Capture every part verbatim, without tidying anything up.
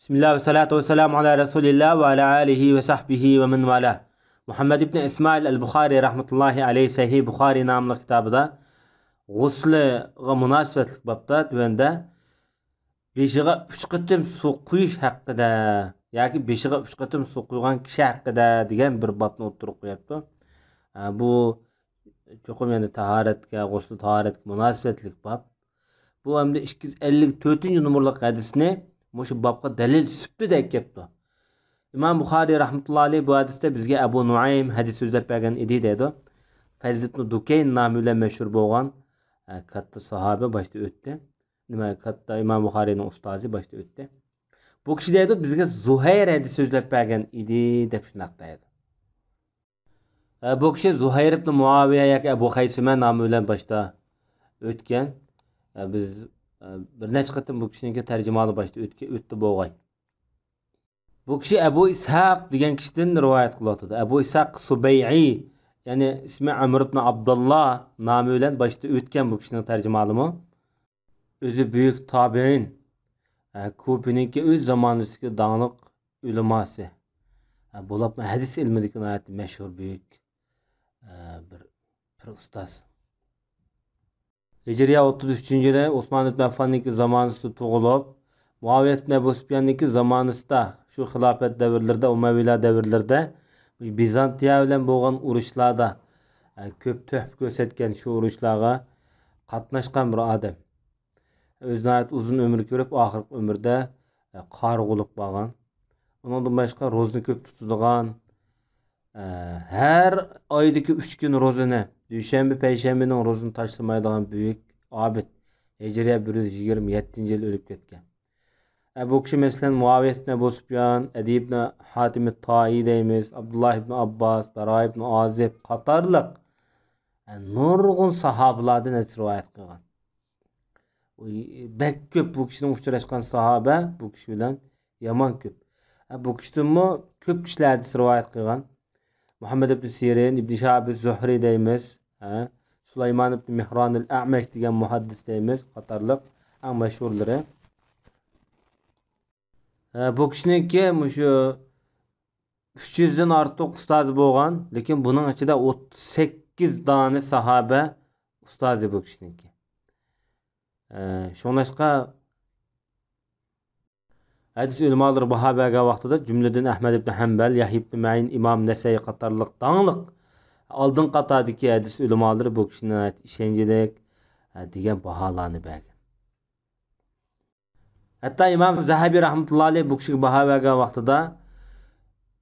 بىسمىللا ۋەسسالاتۇ ۋەسسالامۇ ئالا رەسۇلىللا ۋە ئالا ئالىھى ۋە سەھبىھى ۋە مەن ۋالا. مۇھەممەد ئىبنى ئىسمائىل ئەل بۇخارى رەھمەتۇللاھى ئەلەيھى سەھىھ بۇخارى ناملىق كىتابىدا غۇسلىغا مۇناسىۋەتلىك بابتا تۆۋەندە بېشىغا ئۈچ قېتىم سۇ قۇيۇش ھەققىدە ياكى بېشىغا ئۈچ قېتىم سۇ قۇيغان كىشى ھەققىدە دېگەن بىر بابنى ئوتتۇرىغا قويۇپتۇ. ئە، بۇ چوقۇم يەنە تاھارەتكە، غۇسلى تاھارەتكە مۇناسىۋەتلىك باب. بۇ ھەمدە ئىككى يۈز ئەللىك تۆتىنچى نومۇرلۇق ھەدىسنى مۇشۇ بابقا دەلىل سۈپىتىدە ئەكەپتۇ. ئىمام بۇخارىي رەھمەتۇللا ئەلەيھ بۇ ھەدىستە بىزگە ئەبۇ نۇئەيم ھەدىس سۆزلەپ بەرگەن ئىدى دەيدۇ. فەزل ئىبنۇ دۇكەين نامى بىلەن مەشھۇر بولغان، ئە، كاتتا ساھابە باشتا ئۆتتى. نېمە، كاتتا ئىمام بۇخارىينىڭ ئۇستازى باشتا ئۆتتى. بۇ كىشى دەيدۇ، بىزگە زۇھەير ھەدىس سۆزلەپ بەرگەن ئىدى دەپ شۇنداق دەيدۇ. ئە، بۇ كىشى زۇھەير ئىبن مۇئاۋىيە ياكى ئەبۇ خەيسىمە نامى بىلەن باشتا ئۆتكەن. ئە، بىز، ئە، بىر نەچچە قېتىم بۇ كىشىنىڭكى تەرجىمىھالى باشتا ئۆتكە-، ئۆتتى بولغاي. بۇ كىشى ئەبۇ ئىسھاق دېگەن كىشىدىن رىۋايەت قىلىۋاتىدۇ. ئەبۇ ئىسھاق سۇبەيئى، يەنى ئىسمى ئەمر ئىبن ئابدۇللا نامى بىلەن باشتا ئۆتكەن بۇ كىشىنىڭ تەرجىمىھالىمۇ. ئۆزى بۈيۈك تابىئىن، ئە، كۇپىنىڭكى ئۆز زامانىسىدىكى داڭلىق ئۆلىماسى. ئە، بولۇپمۇ ھەدىس ئىلمىدىكى ناھايىتى مەشھۇر بۈيۈك، ئە، بىر پىر ئۇستاز. ھىجرىيە ئوتتۇز ئۈچىنچى يىلى ئوسمان ئىبن ئەففاننىڭكى زامانىسىدا تۇغۇلۇپ، مۇئاۋىيە ئىبن ئەبۇ سۇپياننىڭكى زامانىسىدا، شۇ خىلاپەت دەۋرلىرىدە، ئۇمەۋىيلار دەۋرلىرىدە بىزانتىيە بىلەن بولغان ئۇرۇشلاردا، ئە، كۆپ تۆھپە كۆرسەتكەن شۇ ئۇرۇشلارغا قاتناشقان بىر ئادەم. ئۆزى ناھايىتى ئۇزۇن ئۆمۈر كۆرۈپ، ئاخىرقى ئۆمرىدە، ئە، قارى بولۇپ قالغان. ئۇنىڭدىن باشقا روزىنى كۆپ تۇتىدىغان، ئە، ھەر ئايدىكى ئۈچ كۈن روزىنى، دۈشەنبە، پەيشەنبىنىڭ روزىنى تاشلىمايدىغان بۈيۈك ئابىد. ھىجرىيە بىر يۈز يىگىرمە يەتتىنچى يىل ئۆلۈپ كەتكەن. ئە، بۇ كىشى، مەسىلەن، مۇئاۋىيە ئىبن ئەبۇ سۇپيان، ئەدى ئىبن ھاتىم تائىي دەيمىز، ئابدۇللا ئىبن ئابباس، باراي ئىبن ئازىب قاتارلىق، ئە، نۇرغۇن ساھابىلاردىن ھەدىس رىۋايەت قىلغان. ئۇ بەك كۆپ بۇ كىشىنىڭ ئۇچراشقان ساھابە بۇ كىشى بىلەن يامان كۆپ. ئە، بۇ كىشىدىنمۇ كۆپ كىشىلەر ھەدىس رىۋايەت قىلغان. مۇھەممەد ئىبن سىرىن، ئىبن شىھاب زۇھرى دەيمىز، ھە، سۇلايمان ئىبن مېھرانىل ئەمەش دېگەن مۇھەددىس دەيمىز، قاتارلىق ئەڭ مەشھۇرلىرى. ھە، بۇ كىشىنىڭكى مۇشۇ ئۈچ يۈزدىن ئارتۇق ئۇستازى بولغان، لېكىن بۇنىڭ ئىچىدە ئوتتۇز سەككىز دانە ساھابە ئۇستازى بۇ كىشىنىڭكى. ھە، شۇڭلاشقا ھەدىس ئۆلىمالىرى باھا بەرگەن ۋاقتىدا، جۈملىدىن ئەھمەد ئىبن ھەمبەل، يەھيا ئىبن مەئىن، ئىمام نەسەئىي قاتارلىق داڭلىق ئالدىنقى قاتاردىكى ھەدىس ئۆلىمالىرى بۇ كىشىنى ناھايىتى ئىشەنچلىك، ھە، دېگەن باھالارنى بەرگەن. ھەتتا ئىمام زەھەبى رەھمەتۇللا ئەلەيھ بۇ كىشىگە باھا بەرگەن ۋاقتىدا،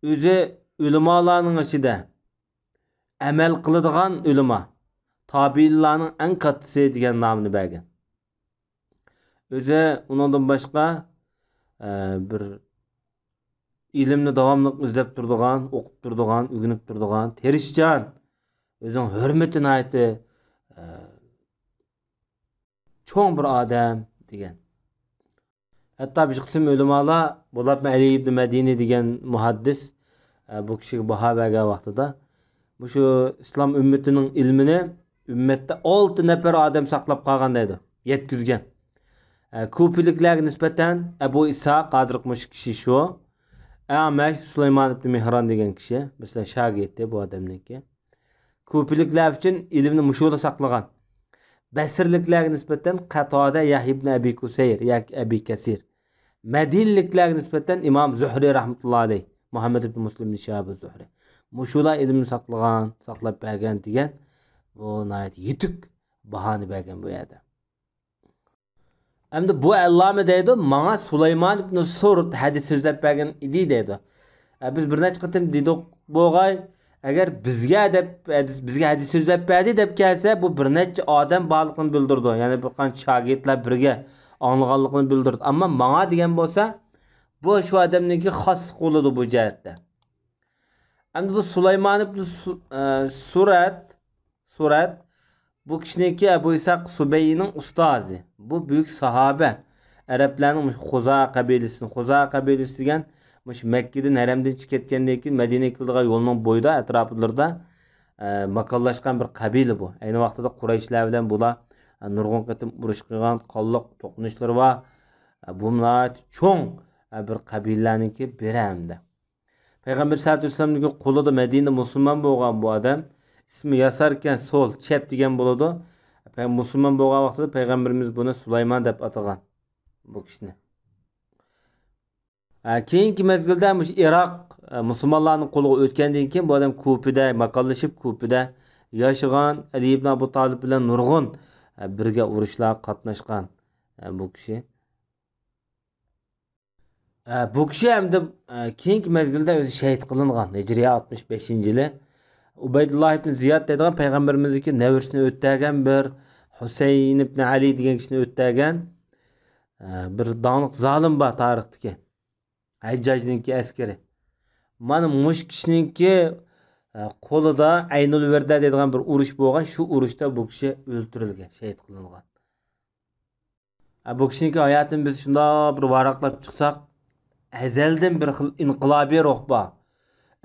ئۆزى ئۆلىمالارنىڭ ئىچىدە ئەمەل قىلىدىغان ئۆلىما، تابىئىنلارنىڭ ئەڭ كاتتىسى دېگەن نامنى بەرگەن. ئۆزى ئۇنىڭدىن باشقا، ئە، بىر ئىلىمنى داۋاملىق ئىزدەپ تۇرىدىغان، ئوقۇپ تۇرىدىغان، ئۆگىنىپ تۇرىدىغان، تىرىشچان، ئۆزىنىڭ ھۆرمىتى ناھايىتى، ئە، چوڭ بىر ئادەم دېگەن. ھەتتا بىر قىسىم ئۆلىمالار، بولۇپمۇ ئەلى ئىبنى مەدىنى دېگەن مۇھەددىس، ئە، بۇ كىشىگە باھا بەرگەن ۋاقتىدا، مۇشۇ ئىسلام ئۈممىتىنىڭ ئىلمىنى ئۈممەتتە ئالتە نەپەر ئادەم ساقلاپ قالغان دەيدۇ، يەتكۈزگەن. ئە، كۇپىلىكلەرگە نىسبەتەن ئەبۇ ئىسھاق، ھازىرقى مۇشۇ كىشى شۇ. ئەمەش سۇلايمان ئىبنى مېھران دېگەن كىشى، مەسىلەن، شاگىرتى بۇ ئادەمنىڭكى. كۇپىلىكلار ئۈچۈن ئىلىمنى مۇشۇلا ساقلىغان. بەسرىلىكلەرگە نىسبەتەن قاتادە، يەھيا ئىبنى ئەبى كۇسەير ياكى ئەبى كەسىر. مەدىنىلىكلەرگە نىسبەتەن ئىمام زۇھرى رەھمەتۇللا ئەلەيھ، مۇھەممەد ئىبنى مۇسلىم ئىبنى شىھاب زۇھرى. مۇشۇلار ئىلىمنى ساقلىغان، ساقلاپ بەرگەن دېگەن بۇ ناھايىتى يېتۈك باھانى بەرگەن بۇ يەردە. ئەمدى بۇ ئەللامە دەيدۇ، ماڭا سۇلايمان ئىبنى سۇرت ھەدىس سۆزلەپ بەرگەن ئىدى دەيدۇ. ئە، بىز بىر نەچچە قېتىم دېدۇق بولغاي، ئەگەر بىزگە دەپ ھەدىس، بىزگە ھەدىس سۆزلەپ بەردى دەپ كەلسە، بۇ بىر نەچچە ئادەم بارلىقىنى بىلدۈرىدۇ. يەنى بىر قانچە شاگىرتلار بىرگە ئاڭلىغانلىقىنى بىلدۈرىدۇ. ئەمما ماڭا دېگەن بولسا، بۇ شۇ ئادەمنىڭكى خاسلىقى بولىدۇ بۇ جەھەتتە. ئەمدى بۇ سۇلايمان ئىبن سۇ-، ئە، سۇرەت، سۇرەت، بۇ كىشىنىڭكى ئەبۇ ئىسھاق سۇبەينىڭ ئۇستازى. بۇ بۈيۈك ساھابە. ئەرەبلەرنىڭ مۇشۇ خۇزا قەبىلىسىدىن، خۇزا قەبىلىسى دېگەن مۇشۇ مەككىدىن ھەرەمدىن چىقىپ كەتكەندىن كېيىن مەدىنىگە كېلىدىغان يولنىڭ بويىدا، ئەتراپلىرىدا، ئە، ماكانلاشقان بىر قەبىلە بۇ. ئەينى ۋاقتىدا قۇرەيشلەر بىلەن بۇلار، ئە، نۇرغۇن قېتىم ئۇرۇش قىلغان، قانلىق توقۇنۇشلىرى بار. ئە، بۇ ناھايىتى چوڭ، ھە، بىر قەبىلىلەرنىڭكى بىرى ھەمدە. پەيغەمبەر سەللەللاھۇ ئەلەيھى ۋەسەللەمنىڭكى قولىدا مەدىنىدە مۇسۇلمان بولغان بۇ ئادەم، ئىسمى ياسار ئىكەن، سول، چەپ دېگەن بولىدۇ. پەي-، مۇسۇلمان بولغان ۋاقتىدا پەيغەمبىرىمىز بۇنى سۇلايمان دەپ ئاتىغان بۇ كىشىنى. ھە، كېيىنكى مەزگىلدە مۇشۇ ئىراق، ھە، مۇسۇلمانلارنىڭ قولىغا ئۆتكەندىن كېيىن بۇ ئادەم كۇفىدە ماكانلىشىپ، كۇفىدە ياشىغان، ئەلى ئىبن ئەبۇ تالىپ بىلەن نۇرغۇن، ھە، بىرگە ئۇرۇشلارغا قاتناشقان، ھە، بۇ كىشى. ھە، بۇ كىشى ھەمدە، ھە، كېيىنكى مەزگىلدە ئۆزى شېھىت قىلىنغان، ھىجرىيە ئاتمىش بەشىنچى يىلى. ئۇبەيدۇللا ئىبن زىياد دەيدىغان پەيغەمبىرىمىزنىڭكى نەۋرىسىنى ئۆتەگەن بىر ھۈسەيىن ئىبن ئەلى دېگەن كىشىنى ئۆتەگەن، ھە، بىر داڭلىق زالىم بار تارىختىكى. ھەججاجنىڭكى ئەسكىرى. مانا مۇشۇ كىشىنىڭكى، ھە، قولىدا ئەينۇل ۋىردە دەيدىغان بىر ئۇرۇش بولغان، شۇ ئۇرۇشتا بۇ كىشى ئۆلتۈرۈلگەن، شېھىت قىلىنغان. ھە، بۇ كىشىنىڭكى ھاياتىنى بىز شۇنداق بىر ۋاراقلاپ چىقساق، ئەزەلدىن بىر خىل ئىنقىلابىي روھ بار.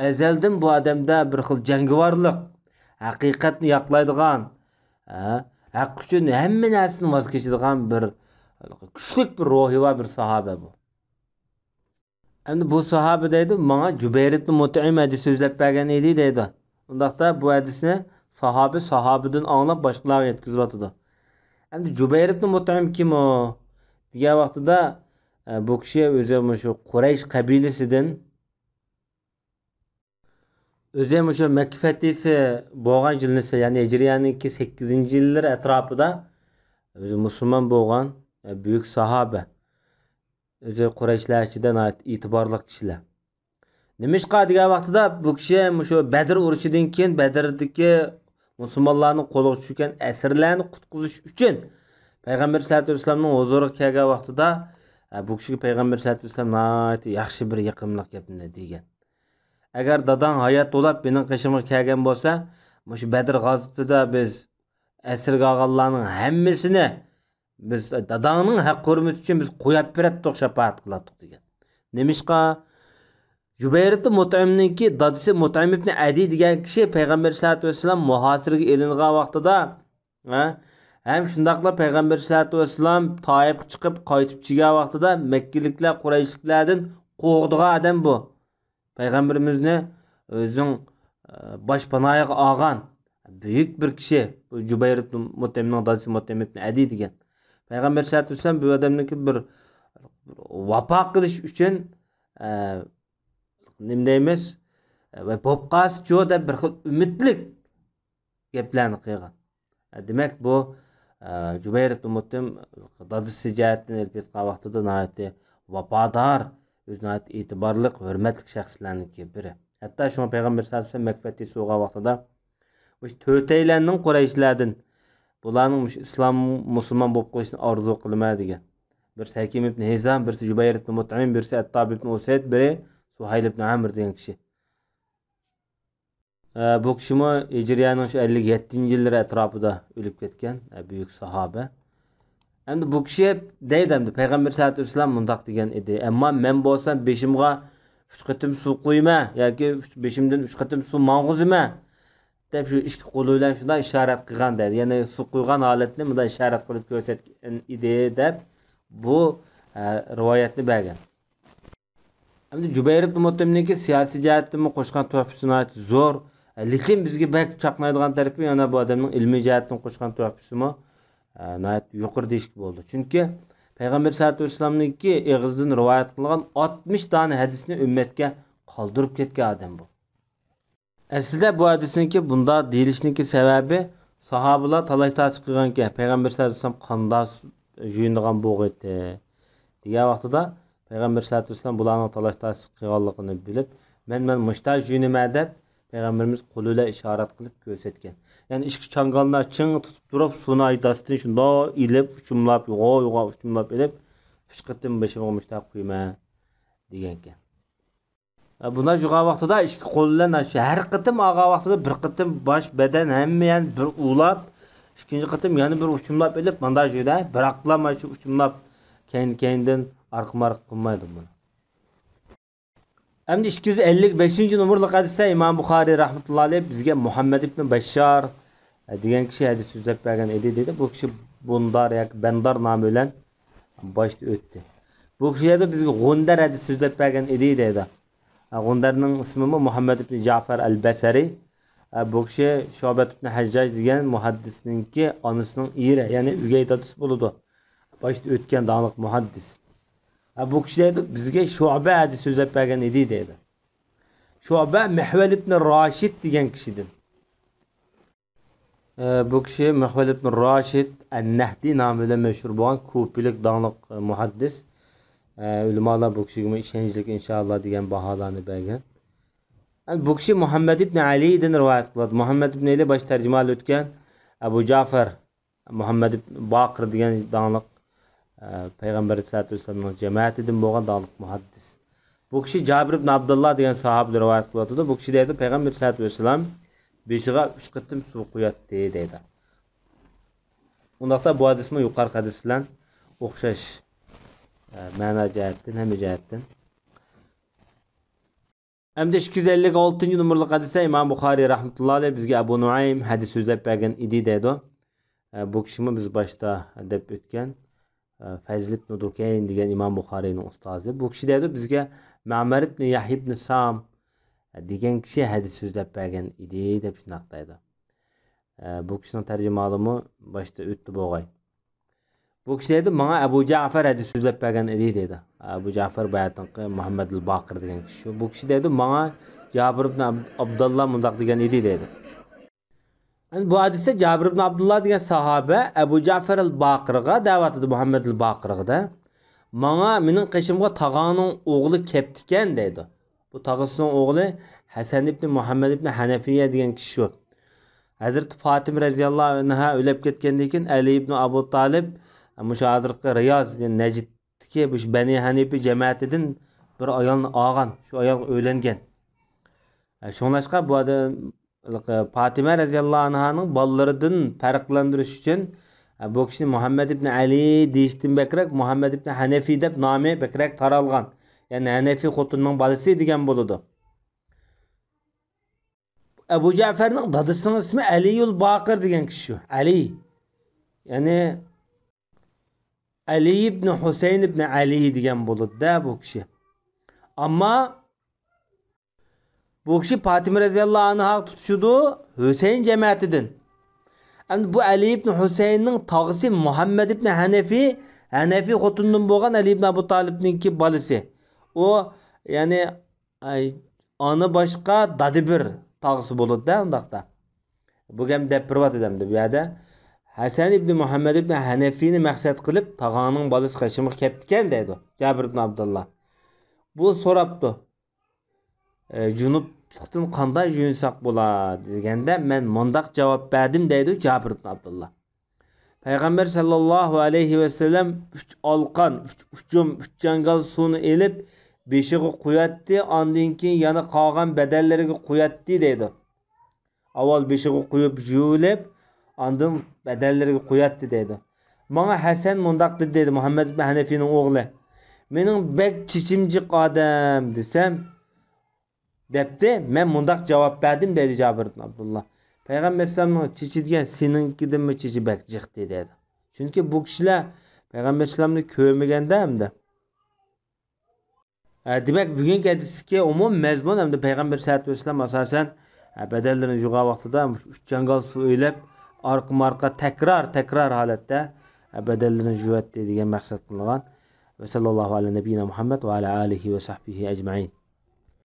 ئەزەلدىن بۇ ئادەمدە بىر خىل جەڭگىۋارلىق، ھەقىقەتنى ياقلايدىغان، ھە، ھەق ئۈچۈن ھەممە نەرسىدىن ۋاز كېچىدىغان بىر كۈچلۈك بىر روھى بار بىر ساھابە بۇ. ئەمدى بۇ ساھابە دەيدۇ، ماڭا جۇبەير ئىبن مۇتئىم ھەدىس سۆزلەپ بەرگەن ئىدى دەيدۇ. ئۇنداقتا بۇ ھەدىسنى ساھابە ساھابىدىن ئاڭلاپ باشقىلارغا يەتكۈزۈۋاتىدۇ. ئەمدى جۇبەير ئىبن مۇتئىم كىم ئۇ؟ دېگەن ۋاقتىدا، ئە، بۇ كىشى ئۆزى مۇشۇ قۇرەيش قەبىلىسىدىن، ئۆزى مۇشۇ مەككە فەتھىسى بولغان يىلنىسى، يەنى ھىجرىيەنىڭكى سەككىزىنچى يىللىرى ئەتراپىدا ئۆزى مۇسۇلمان بولغان، ئە، بۈيۈك ساھابە. ئۆزى قۇرەيشلەر ئىچىدە ناھايىتى ئېتىبارلىق كىشىلەر. نېمىشقا دېگەن ۋاقتىدا بۇ كىشى مۇشۇ بەدر ئۇرۇشىدىن كېيىن بەدردىكى مۇسۇلمانلارنىڭ قولىغا چۈشكەن ئەسىرلەرنى قۇتقۇزۇش ئۈچۈن پەيغەمبەر سەللەللاھۇ ئەلەيھى ۋەسەللەمنىڭ ھۇزۇرىغا كەلگەن ۋاقتىدا، ئە، بۇ كىشىگە پەيغەمبەر سەللەللاھۇ ئەلەيھى ۋەسەللەم ناھايىتى ياخشى بىر يېقىملىق گەپنى دېگەن. ئەگەر داداڭ ھايات بولۇپ مېنىڭ قېشىمغا كەلگەن بولسا، مۇشۇ بەدر غازىتىدە بىز ئەسىرگە ئالغانلارنىڭ ھەممىسىنى بىز داداڭنىڭ ھەق ھۆرمىتى ئۈچۈن بىز قويۇپ بېرەتتۇق، شاپائەت قىلاتتۇق دېگەن. نېمىشقا؟ جۇبەير ئىبن مۇتئىمنىڭكى دادىسى مۇتئىم ئىبن ئەدى دېگەن كىشى پەيغەمبەر سەللەللاھۇ ئەلەيھى ۋەسەللەم مۇھاسىرىگە ئېلىنغان ۋاقتىدا، ھە، ھەم شۇنداقلا پەيغەمبەر سەللەللاھۇ ئەلەيھى ۋەسەللەم تائىپقا چىقىپ قايتىپ كەلگەن ۋاقتىدا مەككىلىكلەر، قۇرەيشلىكلەردىن قورقىدىغان ئادەم بۇ. پەيغەمبىرىمىزنى ئۆزىنىڭ، ئە، باش پاناھىغا ئالغان بۈيۈك بىر كىشى. بۇ جۇبەير ئىبن مۇتئىمنىڭ دادىسى مۇتئىم ئىبن ئەدى دېگەن. پەيغەمبەر سەللەللاھۇ ئەلەيھى ۋەسەللەم بۇ ئادەمنىڭكى بىر، بىر ۋاپا قىلىش ئۈچۈن، ئە، نېمە دەيمىز؟ ئە، ۋە بولۇپ قالسىچۇ دەپ بىر خىل ئۈمىدلىك گەپلەرنى قىلغان. دېمەك، بۇ، ئە، جۇبەير ئىبن مۇتئىم دادىسى جەھەتتىن ئېلىپ ئېيتقان ۋاقتىدا ناھايىتى ۋاپادار، ئۆزى ناھايىتى ئېتىبارلىق، ھۆرمەتلىك شەخسلەرنىڭكى بىرى. ھەتتا شۇڭا پەيغەمبەر سەللەللاھۇ ئەلەيھى ۋەسەللەم مەككە فەتھىسى بولغان ۋاقتىدا مۇشۇ تۆتەيلەننىڭ قۇرەيشلەردىن بۇلارنىڭ مۇشۇ ئىسلام، مۇسۇلمان بولۇپ قېلىشىنى ئارزۇ قىلىمەن دېگەن. بىرسى ھەكىم ئىبن ھىزام، بىرسى جۇبەير ئىبن مۇتئىم، بىرسى ئەتتاب ئىبن ئۇسەيد، بىرى سۇھەيل ئىبن ئەمر دېگەن كىشى. ئە، بۇ كىشىمۇ ھىجرىيەنىڭ شۇ ئەللىك يەتتىنچى يىللىرى ئەتراپىدا ئۆلۈپ كەتكەن، ئە، بۈيۈك ساھابە. ئەمدى بۇ كىشى دەيدۇ، ئەمدى پەيغەمبەر سەللەللاھۇ ئەلەيھى ۋەسەللەم مۇنداق دېگەن ئىدى، ئەمما مەن بولسام بېشىمغا ئۈچ قېتىم سۇ قۇيىمەن ياكى ئۈچ، بېشىمدىن ئۈچ قېتىم سۇ ماڭغۇزىمەن دەپ شۇ ئىككى قولى بىلەن شۇنداق ئىشارەت قىلغان دەيدۇ. يەنى سۇ قۇيغان ھالەتنى مۇنداق ئىشارەت قىلىپ كۆرسەتكەن ئىدى دەپ بۇ، ئە، رىۋايەتنى بەرگەن. ئەمدى جۇبەير ئىبن مۇتئىمنىڭكى سىياسىي جەھەتتىنمۇ قوشقان تۆھپىسى ناھايىتى زور. لېكىن بىزگە بەك چاقنايدىغان تەرىپى يەنە بۇ ئادەمنىڭ ئىلمىي جەھەتتىن قوشقان تۆھپىسىمۇ، ئە، ناھايىتى يۇقىرى دېيىشكە بولىدۇ. چۈنكى پەيغەمبەر سەللەللاھۇ ئەلەيھى ۋەسەللەمنىڭكى ئېغىزىدىن رىۋايەت قىلغان ئاتمىش دانە ھەدىسنى ئۈممەتكە قالدۇرۇپ كەتكەن ئادەم بۇ. ئەسلىدە بۇ ھەدىسنىڭكى بۇنداق دېيىلىشنىڭكى سەۋەبى، ساھابىلار تالاش-تارتىش قىلغانىكەن، پەيغەمبەر سەللەللاھۇ ئەلەيھى ۋەسەللەم قانداق يۇيۇنىدىغان بولغىيتى دېگەن ۋاقتىدا، پەيغەمبەر سەللەللاھۇ ئەلەيھى ۋەسەللەم بۇلارنىڭ تالاش-تارتىش قىلغانلىقىنى بىلىپ، مەن، مەن مۇشتاق يۇيۇنىمەن دەپ، پەيغەمبىرىمىز قولى بىلەن ئىشارەت قىلىپ كۆرسەتكەن. يەنى ئىككى چاڭگالنى چىڭ تۇتۇپ تۇرۇپ، سۇنى داستىن شۇنداق ئېلىپ، ئۇچۇملاپ، يوغا-يوغا ئۇچۇملاپ ئېلىپ، ئۈچ قېتىم بېشىمغا مۇشتاق قۇيىمەن دېگەنكەن. بۇنداق يۇغان ۋاقتىدا ئىككى قول بىلەن شۇ ھەر قېتىم ئالغان ۋاقتىدا بىر قېتىم باش، بەدەن، ھەممە يەرنى بىر ئۇۋىلاپ، ئىككىنچى قېتىم يەنە بىر ئۇچۇملاپ ئېلىپ، مۇنداق يۈرىدۇ. بىراقلا مانا شۇ ئۇچۇملاپ كەينى-كەينىدىن ئارقىمۇ ئارقا قىلمايدۇ بۇنى. ئەمدى ئىككى يۈز ئەللىك بەشىنچى نومۇرلۇق ھەدىستە ئىمام بۇخارىي رەھمەتۇللا ئەلەيھ بىزگە مۇھەممەد ئىبنى بەششار دېگەن كىشى ھەدىس سۆزلەپ بەرگەن ئىدى دېدى. بۇ كىشى بۇندار ياكى بەندار نامى بىلەن باشتا ئۆتتى. بۇ كىشى دەيدۇ، بىزگە غۇندەر ھەدىس سۆزلەپ بەرگەن ئىدى دەيدۇ. ھە، غۇندەرنىڭ ئىسمىمۇ مۇھەممەد ئىبن جەفەر ئەل بەسرى. ھە، بۇ كىشى شۇئبەت ئىبن ھەججاج دېگەن مۇھەددىسنىڭكى ئانىسىنىڭ ئېرى، يەنى ئۆگەي دادىسى بولىدۇ. باشتا ئۆتكەن داڭلىق مۇھەددىس. ھە، بۇ كىشى دەيدۇ، بىزگە شۇئبە ھەدىس سۆزلەپ بەرگەن ئىدى دەيدۇ. شۇئبە مىھۋەل ئىبن راشىد دېگەن كىشىدىن. ئە، بۇ كىشى مىھۋەل ئىبن راشىد ئەن-نەھدى نامى بىلەن مەشھۇر بولغان كۇپىلىك داڭلىق، ئە، مۇھەددىس. ئە، ئۆلىمالار بۇ كىشىگىمۇ ئىشەنچلىك ئىنشائاللا دېگەن باھالارنى بەرگەن. ئەمدى بۇ كىشى مۇھەممەد ئىبن ئەلىدىن رىۋايەت قىلىۋاتىدۇ. مۇھەممەد ئىبن ئەلى باشتا تەرجىمە ئېلىۋەتكەن. ئەبۇ جەفەر مۇھەممەد ئىبن باقىر دېگەن داڭلىق، ئە، پەيغەمبەر ئەلەيھىسسالاتۇ ۋەسسالامنىڭ جەمەتىدىن بولغان داڭلىق مۇھەددىس. بۇ كىشى جابىر ئىبن ئابدۇللا دېگەن ساھابىدىن رىۋايەت قىلىۋاتىدۇ. بۇ كىشى دەيدۇ، پەيغەمبەر ئەلەيھىسسالاتۇ ۋەسسالام بېشىغا ئۈچ قېتىم سۇ قۇياتتى دەيدۇ. ئۇنداقتا بۇ ھەدىسمۇ يۇقىرىقى ھەدىس بىلەن ئوخشاش، ئە، مەنا جەھەتتىن، ھەممە جەھەتتىن. ئەمدى ئىككى يۈز ئەللىك ئالتىنچى نومۇرلۇق ھەدىستە ئىمام بۇخارىي رەھمەتۇللا ئەلەيھ بىزگە ئەبۇ نۇئەيم ھەدىس سۆزلەپ بەرگەن ئىدى دەيدۇ. ئە، بۇ كىشىمۇ بىز باشتا دەپ ئۆتكەن، ئە، فەزل ئىبن دۇكەين دېگەن ئىمام بۇخارىينىڭ ئۇستازى. بۇ كىشى دەيدۇ، بىزگە مەمەر ئىبن يەھيا ئىبن سام دېگەن كىشى ھەدىس سۆزلەپ بەرگەن ئىدى دەپ شۇنداق دەيدۇ. ئە، بۇ كىشىنىڭ تەرجىمىھالىمۇ باشتا ئۆتتى بولغاي. بۇ كىشى دەيدۇ، ماڭا ئەبۇ جەفەر ھەدىس سۆزلەپ بەرگەن ئىدى دەيدۇ. ئەبۇ جەفەر باياتىنقى مۇھەممەدۇل باقىر دېگەن كىشى شۇ. بۇ كىشى دەيدۇ، ماڭا جابىر ئىبن ئاب-، ئابدۇللا مۇنداق دېگەن ئىدى دەيدۇ. ئەمدى بۇ ھەدىستە جابىر ئىبن ئابدۇللا دېگەن ساھابە ئەبۇ جەفەر ئەل باقىرغا دەۋاتىدۇ، مۇھەممەد ئەل باقىرغا دە. ماڭا، مېنىڭ قېشىمغا تاغاڭنىڭ ئوغلى كەپتىكەن دەيدۇ. بۇ تاغىسىنىڭ ئوغلى ھەسەن ئىبنى مۇھەممەد ئىبنى ھەنەفىيە دېگەن كىشى شۇ. ھەزرىتى پاتىمە رەزىياللاھۇ ئەنھا ئۆلۈپ كەتكەندىن كېيىن ئەلى ئىبنى ئابۇ تالىپ، مۇشۇ ھازىرقى رىياز، يەنى نەجدتىكى مۇشۇ بەنى ھەنىفە جەمەتىدىن بىر ئايالنى ئالغان، شۇ ئايالغا ئۆيلەنگەن. شۇڭلاشقا بۇ ئادەم پاتىمە رەزىياللاھۇ ئەنھانىڭ بالىلىرىدىن پەرقلەندۈرۈش ئۈچۈن، بۇ كىشىنى مۇھەممەد ئىبنى ئەلى دېيىشتىن بەكرەك مۇھەممەد ئىبنى ھەنەفى دەپ نامى بەكرەك تارالغان. يەنى ھەنەفى خوتۇننىڭ بالىسى دېگەن بولىدۇ. ئەبۇ جەفەرنىڭ دادىسىنىڭ ئىسمى ئەلىيۇل باقىر دېگەن كىشى شۇ. ئەلى. يەنى ئەلى ئىبنى ھۈسەيىن ئىبنى ئەلى دېگەن بولىدۇ-دە بۇ كىشى. ئەمما بۇ كىشى پاتىمە رەزىياللاھۇ ئەنھاغا تۇتىشىدۇ، ھۈسەيىن جەمەتىدىن. ئەمدى بۇ ئەلى ئىبنى ھۈسەيىننىڭ تاغىسى مۇھەممەد ئىبنى ھەنەفى، ھەنەفى خوتۇنىدىن بولغان ئەلى ئىبنى ئەبۇ تالىپنىڭكى بالىسى. ئۇ، يەنى، ئاي، ئانا باشقا، دادا بىر تاغىسى بولىدۇ-دە، ئۇنداقتا. بۇ گەپنى دەپ بېرىۋاتىدۇ ئەمدى بۇ يەردە. ھەسەن ئىبنى مۇھەممەد ئىبنى ھەنەفىنى مەقسەت قىلىپ، تاغاڭنىڭ بالىسى قېشىمغا كەپتىكەن دەيدۇ جابىر ئىبنى ئابدۇللا. بۇ سوراپتۇ، ئە، جۇنۇپلۇقتىن قانداق يۇيۇنساق بولا دېگەندە، مەن مۇنداق جاۋاب بەردىم دەيدۇ جابىر ئىبنى ئابدۇللا. پەيغەمبەر سەللەللاھۇ ئەلەيھى ۋەسەللەم ئۈچ ئالقان، ئۈچ ئۇچۇم، ئۈچ جاڭگال سۇنى ئېلىپ، بېشىغا قۇياتتى، ئاندىن كېيىن يەنە قالغان بەدەنلىرىگە قۇياتتى دەيدۇ. ئاۋۋال بېشىغا قۇيۇپ يۇيۇۋېلىپ، ئاندىن بەدەنلىرىگە قۇياتتى دەيدۇ. ماڭا ھەسەن مۇنداق دېدى دەيدۇ، مۇھەممەد ئىبن ھەنەفىنىڭ ئوغلى. مېنىڭ بەك چېچىم جىق ئادەم دېسەم، دەپتۇ، مەن مۇنداق جاۋاب بەردىم دەيدۇ جابىر ئىبن ئابدۇللا. پەيغەمبەر ئەلەيھىسسالامنىڭ چېچى دېگەن سېنىڭكىدىنمۇ چېچى بەك جىقتى دەيدۇ. چۈنكى بۇ كىشىلەر پەيغەمبەر ئەلەيھىسسالامنى كۆرمىگەندە ئەمدى. ھە، دېمەك، بۈگۈنكى ھەدىستىكى ئومۇمىي مەزمۇن ئەمدى پەيغەمبەر سەللەللاھۇ ئەلەيھى ۋەسەللەم ئاساسەن، ھە، بەدەنلىرىنى يۇغان ۋاقتىدا ئۈچ جاڭگال سۇ ئېلىپ، ئارقىمۇ ئارقا تەكرار، تەكرار ھالەتتە، ھە، بەدەنلىرىنى يۇياتتى دېگەن مەقسەت قىلىنغان. ۋە سەللەللاھۇ ئەلا نەبىييىنا مۇھەممەد ۋە ئەلا ئالىھى ۋە سەھبىھى ئەجمەئىن.